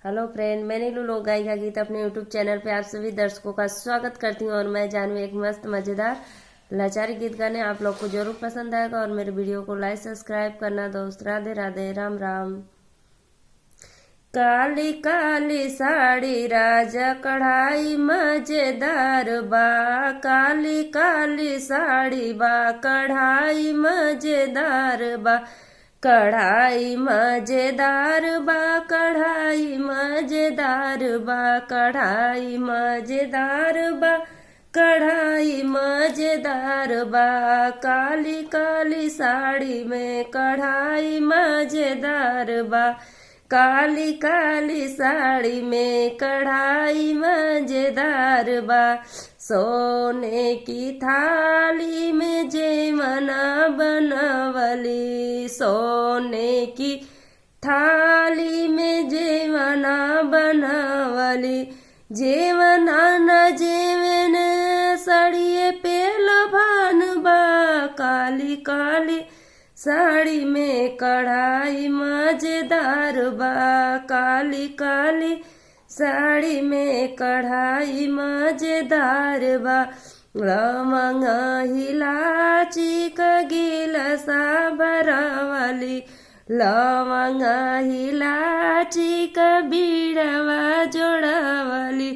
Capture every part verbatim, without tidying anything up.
हेलो फ्रेंड, मैं नीलू लोक गायिका गीत अपने YouTube चैनल पे आप सभी दर्शकों का स्वागत करती हूँ। और मैं जानवी एक मस्त मज़ेदार लाचारी गीत गाने आप लोग को जरूर पसंद आएगा और मेरे वीडियो को लाइक सब्सक्राइब करना दोस्त। राधे राधे, राम राम। काली काली साड़ी राजा कढ़ाई मजेदार बा, काली काली साड़ी बा कढ़ाई मजेदार बा, कढ़ाई मजेदार बा, कढ़ाई मजेदार बा, कढ़ाई मजेदार बा, कढ़ाई मजेदार बा। काली काली साड़ी में कढ़ाई मजेदार बा, काली काली साड़ी में कढ़ाई मजेदार बा। सोने की थाली में जेवना बनवली, सोने की थाली में जेवना बनवली, जेवना न जेवन सड़िए पे लोभान बा। काली काली साड़ी में कढ़ाई मजेदार बा, काली काली साड़ी में कढ़ाई मजेदार बा। लवंग इलाची क गिलसा भरवली, लवंग इलाची क बीड़वा जोड़वली।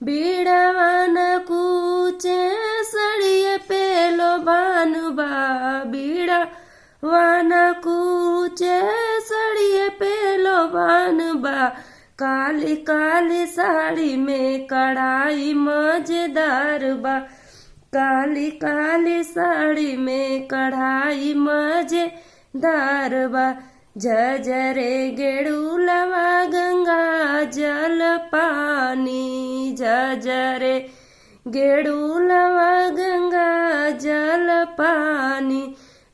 बीड़वा न कूचे सड़िए पे लोभान बा, बीड़ा वाना कूचे सड़िए पे लोभान बा। काली काली साड़ी में कढ़ाई मजेदार बा, काली काली साड़ी में कढ़ाई मजेदार बा। जजरे गेड़ूलवा गंगा जल पानी, जजरे गेड़ूलवा गंगा जल पानी।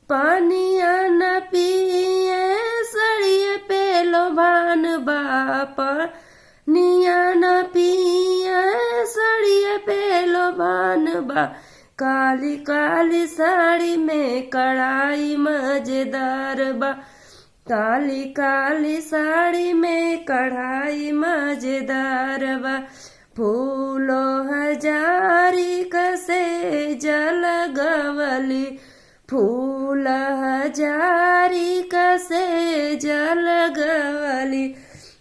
पानिया न पिए सड़िए पे लोभान बा, पानिया न पिए सड़िए पे लोभान बा। काली काली साड़ी में कढ़ाई मजेदार बा, काली काली साड़ी में कढ़ाई मजेदार बा। फूलो हजारी कसे जल गवली, फूल हजारी कसे जल गवली।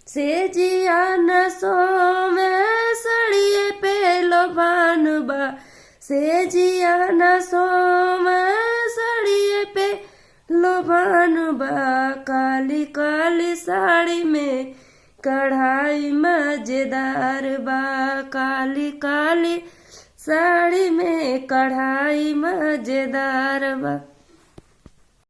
से जिया न सोवे सड़िए पे लोभान बा, से जिया न सोवे सड़िए पे लोभान बा। काली काली साड़ी में कढ़ाई मजेदार बा, काली काली साड़ी में कढ़ाई मजेदार बा।